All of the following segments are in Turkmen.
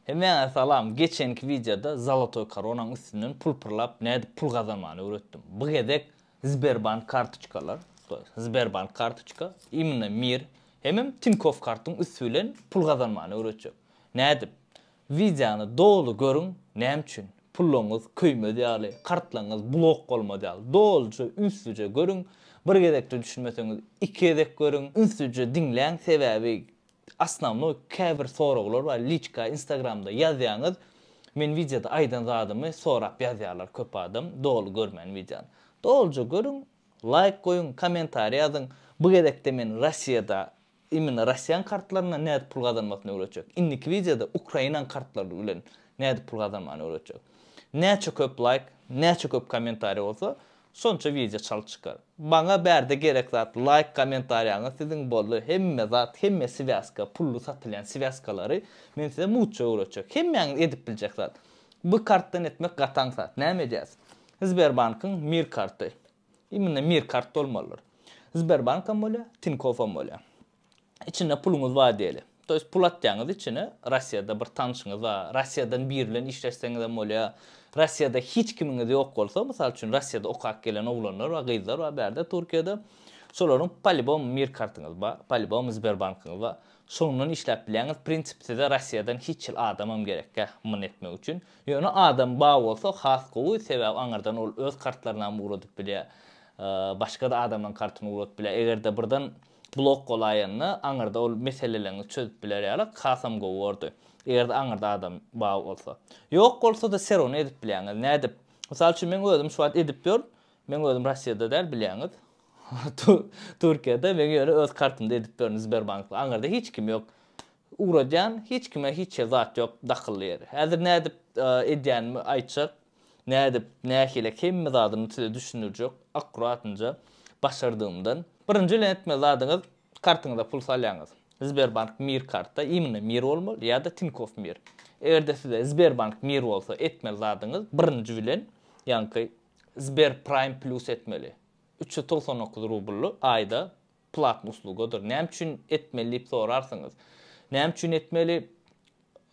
Hemmäňe salam geçenki wideoda zolotoý koronaň üstünden pul pyrlap nädip pul gazanmany öwretdim. Bu gezek Sberbank kartoçkalar, to ýest Sberbank kartoçka, imенно Mir, hemem Tinkoff kartyň üsti bilen pul gazanmany öwretjek. Nädip? Wideony doly görüň näme üçin? Pullaryňyz köýmez ýaly, kartlaryňyz blok bolmaz ýaly doluja ünslüje görüň. Bir gezekde düşünmeseňiz iki gezek görüň. Ünslüje diňläň sebäbi Osnownoý käbir soraglar bar liçka instagramda ýazýaňyz men wideoda aýdan zadymy sorap ýazýarlar köp adam doly görmän wideony doluja görüň laýk goýuň kommentariý ýazyň bu gezekde men rossiýada imенно rossiýaň kartlaryndan nädip pul gazanmasyny öwretjek indiki wideoda ukrainaň kartlary bilen nädip pul gazanmany öwretjek näçe köp laýk näçe köp kommentariý bolsa Şonça wideo çalt çykar. Maňa bärde gerek zat laýk kommentariýaňyz siziň boldy hemme zat hemme swýazka pully satylýan swýazkalary men size mutça öwretjek hemmäňiz edip biljek zat bu kartdan etmek gaty aňsat näme edýäs Sberbankyň mir karty imенно mir kart bolmalydyr Sberbankam bolýa Tinkoffam bolýa. Içinde puluňyz bar diýeli. To ýest pul atýaňyz içine, Rossiýada bir tanşyňyz bar, Rossiýadan biri bilen işleşseňizem bolýar. Rossiýada hiç kimiňiz ýok bolsa, mysal üçin Rossiýada okap gelen oglanlar bar, gyzlar bar bärde Türkiýede. Şolaryň polibom mir kartyňyz bar, polibom Sberbankyňyz bar. Şondan işläp bilýäňiz. Prinsip size Rossiýadan hiç hili adamam gerekgä muny etmek üçin. Ýöne adam bar bolsa has gowy, sebäbi aňyrdan ol öz kartlarynam ugradyp bilýär. Başga-da adamlaryň kartyny ugradyp bilýär. Eger-de birden Blok bolaýanda aňyrda ol meseleleriňizi çözüp biler ýaly hasam gowy bordy. Eger-de aňyrda adam bar bolsa. Ýok bolsa-da serony edip bilýäňiz. Nädip? Mysal üçin meň özüm şu wagt edip ýörün. Meň özüm Rossiýada däl bilýäňiz. Türkiýede meň ýöne öz kartymda edip ýörün Sberbankda. Aňyrda hiç kim ýok. Ugradýan hiç kime hiç ýer zat ýok dahylly ýeri. Häzir nädip edýänimi aýtjak. Nädip, nähilek hemme zadyny size düşündirjek akkuratynja başardygymdan. Birinji bilen etmeli zadyňyz kartyňyza pul salýaňyz. Sberbank Mir kartda imенно Mir bolmaly ýa-da Tinkoff Mir. Eger-de size Sberbank Mir bolsa etmeli zadyňyz birinji bilen ýaňky Sber Prime Plus etmeli. 399 rublly aýda platny uslugadyr. Näme üçin etmeli diýip sorarsyňyz. Näme üçin etmeli?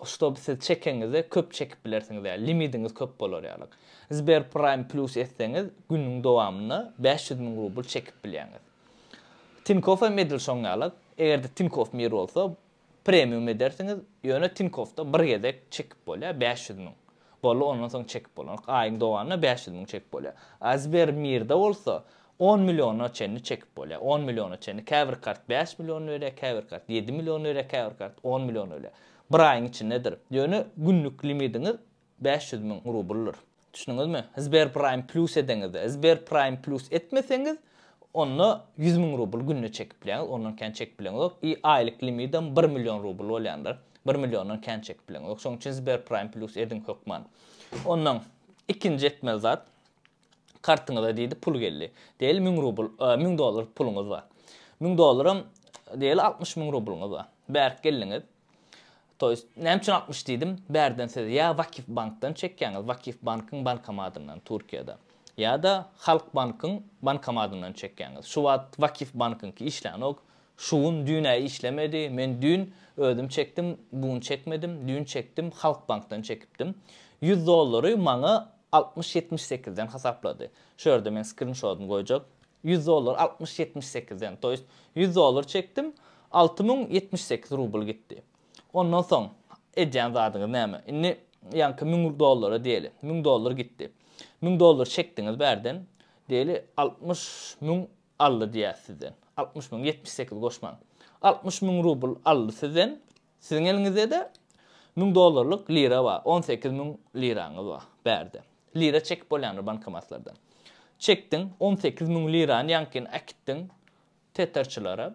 Ştoby siz çekeňizde köp çekip bilersiňiz ýaly, limidiňiz köp bolar ýaly. Sberprime plus etseňiz günüň dowamynda 500 müň rubl çekip bilýäňiz. Tinkoff hem edil şoň ýaly. Eger-de Tinkoff mir bolsa premium edersiňiz, ýöne Tinkoffda bir gezek çekip bolýar 500 müň. Boldy ondan soň çekip bolanok. Aýyň dowamynda 500 müň çekip bolýar. A Sbermirde bolsa On milliona çenli çekip bolýar. On milliona çenli. Käbir kart bäş million berýär, käbir kart ýedi million berýär, käbir kart on million berýär. Bir aýyň içindedir. Ýöne günlük limidiňiz 500 müň rubldyr. Düşündiňizmi? Sberprime plus edeňizde. Sberprime plus etmeseňiz, onda 100 müň rubl günde çekip bilýäňiz, ondan kän çekip bileňizok. I aýlyk limidem bir million rubl bolýandyr. Bir milliondan kän çekip bileňizok. Şonuň üçin Sberprime plus ediň hökman. Ondan ikinji etmeli zat, Kartyňyza diýdi pul geldi. Diýeli 1000 rubl, 1000 dollar puluňyz bar. 1000 dollaram diýeli 60 müň rublyňyz bar. Bärik geldiňiz. To ýest, näme üçin 60 diýdim? Bärden siz ýa Wakif bankdan çekýäňiz, Wakif bankyň bankomadyndan Türkiýede. Ýa-da Halk bankyň bankomadyndan çekýäňiz. Şu wagt Wakif bankyňky işlänok. Şu gün düýn-ä işlemedi. Men düýn özüm çekdim, bu gün çekmedim. Düýn çekdim, Halk bankdan çekipdim. 100 dollary maňa 60 78-den hasaplady. Şu ýerde men skrinşodyny goýjak. 100 dollar 60 78-den, to ýest 100 dollar çekdim, 6078 rubl gitdi. Ondan soň edýän zadyňyz näme? Indi ýaňky 1000 dollara diýeli. 1000 dollar gitdi. 1000 dollar çekdiňiz bärden. Diýeli 60 müň aldy diýýär sizden. 60 müň, 78 goşmaň. 60 müň rubl aldy sizden. Siziň eliňizde-de 1000 dollarlyk lira bar. 18 müň liraňyz bar bärde. Lira çekip bolýandyr bankomatlardan. Çekdiň, 18 müň lirany ýaňkyny äkitdiň teterçilere.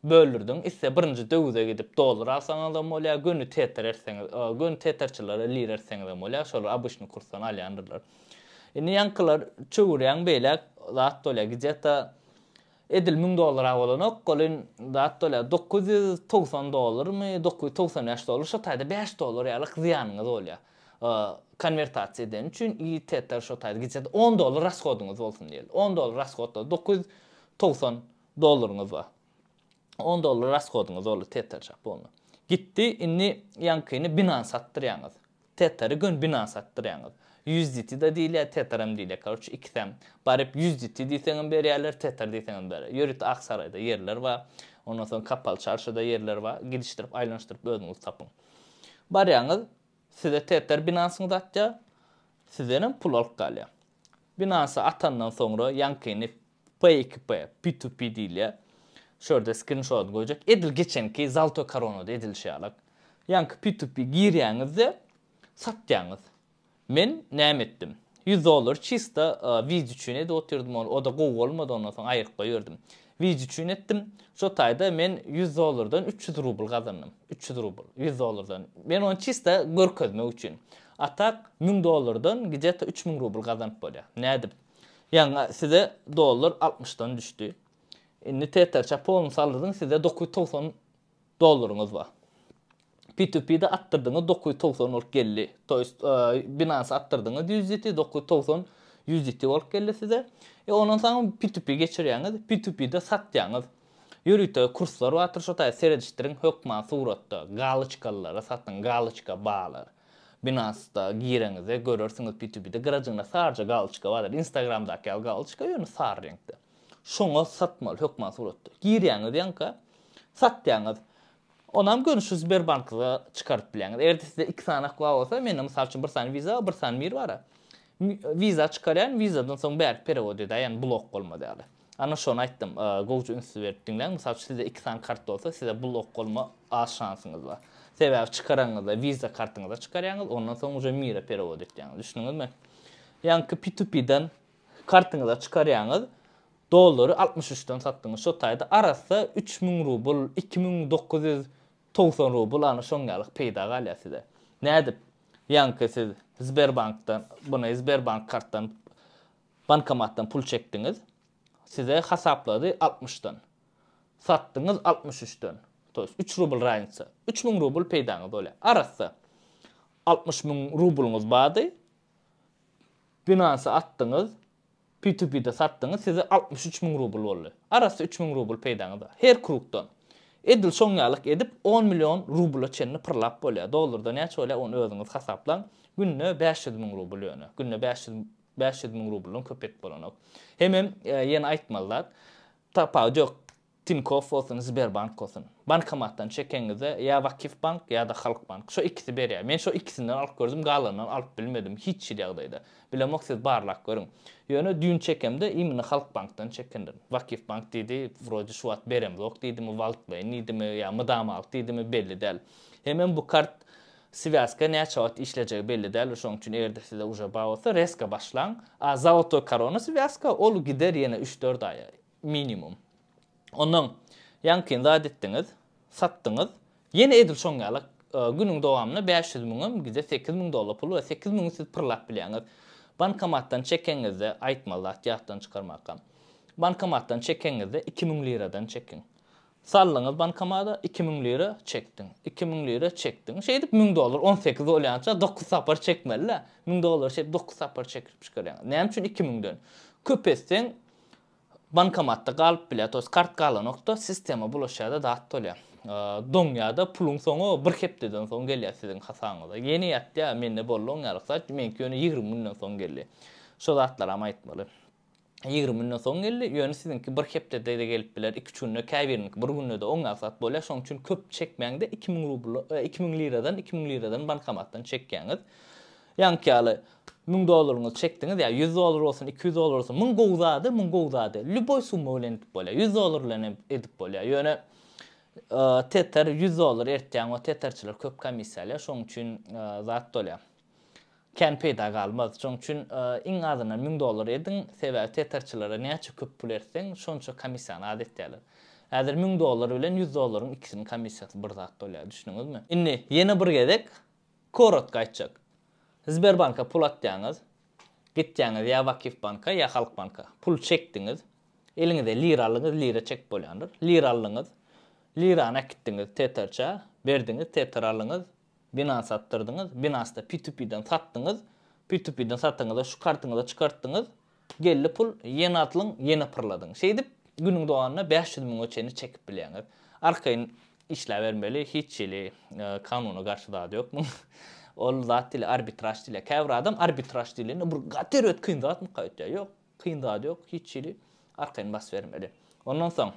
Böldürdiň. Isle birinji döwüze gidip dollar alsaňyzam bolýar, göni teter etseňiz, göni teterçilere lira etseňizem bolýar. Şolar obyçny kursdan alýandyrlar. Indi ýaňkylar çöwürýäň beýläk zat bolýar. Gidýet-a Edil 1000 dollara bolanok, welin zat bolýar, 990 dollarmy, 995 dollar, şo taýda 5 dollar ýalyk zyýanyňyz bolýar. Konwertasiýa edeni üçin i tether şo taýda gidýär. 10 dollar rashodyňyz bolsun diýeli. 10 dollar rashod boldy, 990 dollaryňyz bar. 10 dollar rashodyňyz boldy tether çap boldy. Gitdi, indi ýaňkyny Binance atdyrýaňyz. Tetheri göni Binance atdyrýaňyz. USDT-da diýilýär, Tetherem diýilýär. Karoçe ikisem. Baryp USDT diýseňem berýärler, Tether diýseňem berýär. Ýörite Aksaraýda ýerler bar. Ondan soň Kapaly çarşyda ýerler bar. Gidişdirip, aýlanyşdyryp özüňiz tapyň. Barýaňyz, size Tether Binance-yňyza atýar. Sizdenem pul alyp galýar. Binance atandan soňra ýaňkyny P2P, P2P diýilýär. Şu ýerde skrinşodyny goýjak. Edil geçenki Zaltoý Koronada edilişi ýalak. Ýaňky P2P girýäňiz-de, satýaňyz. Men näme etdim? 100 dollar çista wideo üçin edip otyrdym ony. O-da gowy bolmady, ondan soň aýryp goýberdym. Wideo üçin etdim. Şo taýda men 100 dollardan 300 rubl gazandym. 300 rubl, 100 dollardan. Men ony çista görkezmek üçin. A tak 1000 dollardan gde-to 3000 rubl gazanyp bolýar. Nädip? Ýaňy size dollar altmyşdan düşdi. Indi Tetherçä polny saldydyň size 990 dollaryňyz bar. P2P-de atdyrdyňyz 990 bolup geldi. To ýest Binance atdyrdyňyz USDT 990 USDT bolup geldi size. E ondan soň P2P geçirýäňiz. P2P-de satýaňyz. Ýörite kurslar bardyr şo taýda seredişdiriň hökman suratda galoçkalylara satyň galoçka balar. Binance-da gireňizde görersiňiz P2P-de gyrajygynda saryja galoçka bardyr. Instagramdaky ýaly galoçka ýöne sary reňkde. Şoňa satmaly hökman suratda. Girýäňiz ýaňka satýaňyz. Onam göni şu Sberbankyza çykaryp bilýäňiz. Eger-de sizde iki sany akwa bolsa, mende mysal üçin bir sany Visa, bir sany Mir bar-a. Visa çykarýan, Visadan soň bärik perewod edäýen blok bolmaz ýaly. Ana şony aýtdym. Gowja üns berip diňläň. Mysal üçin sizde iki sany kart bolsa, size blok bolma az şansyňyz bar. Sebäbi çykaranyňyzda Visa kartyňyza çykarýaňyz, ondan soň uje Mire perewod etýäňiz. Düşündiňizmi? Ýaňky P2P-den kartyňyza çykarýaňyz, dollary 63-den satdyňyz. Şo taýda arassa 3000 rubl, 2990 rubl ana şoň ýaly peýda galýar size. Nädip? Ýaňky siz Sberbankdan, buny Sberbank kartdan Bankomatdan pul çekdiňiz. Size hasaplady altmyşdan. Satdyňyz altmyş üçden. To ýest üç rubl raznica. 3000 rubl peýdaňyz bolýar. Arassa 60 müň rublyňyz bardy. Binance atdyňyz. P2P-de satdyňyz, size 63 müň rubl boldy. Arassa 3000 rubl peýdaňyz bar. Her krugdan. Edil şoň ýalyk edip 10 million rubla çenli pyrlap bolýar. Dollarda näçe bolýar ony özüňiz hasaplaň. Günde 500 müň rubl ýöne. Günde 500 500 müň rubldan köp edip bolanok. Hemem ýene aýtmaly zat, tapawudy ýok, Tinkoff bolsun, Sberbank bolsun. Bankomatdan çekeňizde ýa Wakif bank ýa-da Halk bank. Şo ikisi berýär. Men şo ikisinden alyp gördüm, galanyndan alyp bilmedim hiç hili ýagdaýda. Bilemok siz barlap görüň. Ýöne düýn çekemde imенно Halk bankdan çekendirin. Wakif bank diýdi, wrode şu wagt beremzok diýdimi, wagtlaýyn diýdimi, ýa mydamalyk diýdimi belli däl. Hemem bu kart Swýazka näçe wagt işlejegi belli däldir, şonuň üçin eger-de size uje bar bolsa rezko başlaň. A zolotoý korona swýazka ol gider ýene üç-dört aýa minimum. Ondan ýaňkyny zat etdiňiz, satdyňyz, ýene edil şoň ýaly günüň dowamynda 500 müňem gider 8000 dollar pul we 8000-i siz pyrlap bilýäňiz. Bankomatdan çekeňizde aýtmaly zat ýatdan çykarmakam. Bankomatdan çekeňizde 2000 liradan çekiň. Saldyňyz bankomada, 2000 lira çekdiň. 2000 lira çekdiň. Şeýdip 1000 dollar 18 bolýança 9 sapar çekmeli-dä. 1000 dollar şeýdip 9 sapar çekip çykarýaň. Näme üçin 2000-den? Köp etseň bankomatda galyp bilýär. To ýest kart galanokda sistema bulaşýar-da zat bolýar. Doňýar-da puluň soňy bir hepdeden soň gelýär siziň hasabyňyza. Ýene ýatýar, mende boldy oň ýaly zat, meňki ýöne 20 günden soň geldi. Şo zatlaram aýtmaly. 20 günden soň geldi, ýöne siziňki bir hepdede-de gelip biler, iki-üç günde, käbiriniňki bir günde-de oň ýaly zat bolýar. Şonuň üçin köp çekmäň-de, 2000 rubl, 2000 liradan, 2000 liradan bankomatdan çekýäňiz. Ýaňky ýaly 1000 dollaryňyzy çekdiňiz, ýa 100 dollar bolsun, 200 dollar bolsun, muň gowy zady, muň gowy zady, lýuboý summa bilen edip bolýar. 100 dollar bilen hem edip bolýar. Ýöne Tether 100 dollar eritýäň, o tetherçiler köp komissiýa alýar, şonuň üçin zat bolýar. Kän peýda galmaz. Şonuň üçin iň azyndan 1000 dollar ediň, sebäbi tetherçilere näçe köp pul etseň, şonça komissiýany az etýärler. Häzir 1000 dollar bilen 100 dollaryň ikisiniň komissiýasy bir zat bolýar, düşündiňizmi? Indi ýene bir gezek korotko aýtjak. Sberbanka pul atýaňyz, gitýäňiz ýa Wakif banka, ýa Halk banka. Pul çekdiňiz. Eliňize lira aldyňyz, lira çekip bolýandyr. Lira aldyňyz. Lirany äkitdiňiz tetherçä, berdiňiz, tether aldyňyz. Binance atdyrdyňyz, Binance-da P2P-den satdyňyz, P2P-den sataňyzda şu kartyňyza çykartdyňyz, geldi pul, ýene atlyň, ýene pyrladyň. Şeýdip, günüň dowamynda 500 müňe çenli çekip bilýäňiz. Arkaýyn. Işläbermeli, hiç hili kanuna garşy zady ýok muň. Ol zat diýilýär, arbitraž diýilýär. Käbir adam arbitraž diýlende bir gaty erbet kyn zatmyka öýtýär. Ýok, kyn zady ýok, hiç hili arkaýyn basybermeli. Ondan soň,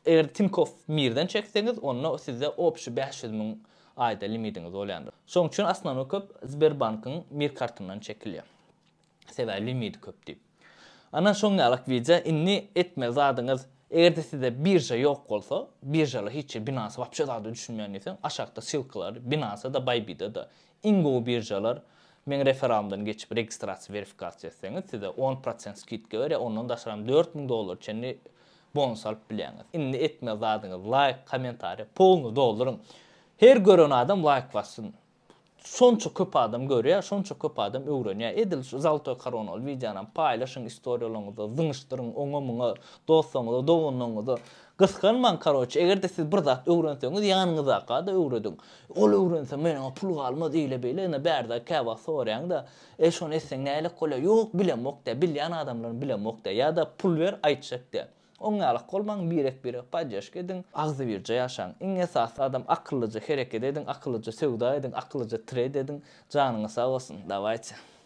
eger Tinkoff Mirden çekseňiz, onda sizde obşi 500 müň aýda limidiňiz bolýandyr. Şoň üçin osnownoý köp Sberbankyň Mir kartyndan çekilýär. Sebäbi limidi köp diýip. Ana şoň ýalak wideo indi etmeli zadyňyz egerde sizde birža ýok bolsa biržalar hiç ýer Binance wapşe zada düşünmeýän diýseň aşakda ssylkalar Binance-da Bybit-da iň gowy biržalar meň referalymdan geçip registrasiýa werifikasiýa etseňiz size on prosent skidka berýär ondan daşaram 4000 dollar çenli bonus alyp bilýäňiz. Indi etmeli zadyňyz laýk kommentariýa polny dolduryň her gören adam laýk bassyn. Şonça köp adam görýär, şonça köp adam öwrenýär. Edil şu Zaltoý Koronaly wideonam paýlaşyň istoriýalaryňyzda, zyňyşdyryň oňa-muňa, dostlaryňyza, doganlaryňyza. Gysganmaň karoçe, eger-de siz bir zat öwrenseňiz, ýanyňyzdaka-da öwrediň. Ol öwrense meniň pul galmaz eýle-beýle, ine bärde käwagt soraýaň-da, e şony etseň nälik bolýar, ýok bilemok diýýär, bilýän adamlarym bilemok diýýär, ýa-da pul ber aýtjak diýýär. Oň ýalak bolmaň, birek-birege poddežka ediň, agzybirje ýaşaň. Iň esasy zadam akyllyja hereket ediň, akyllyja söwda ediň, akyllyja treýd ediň. Janyňyz sag bolsun. Dawayte.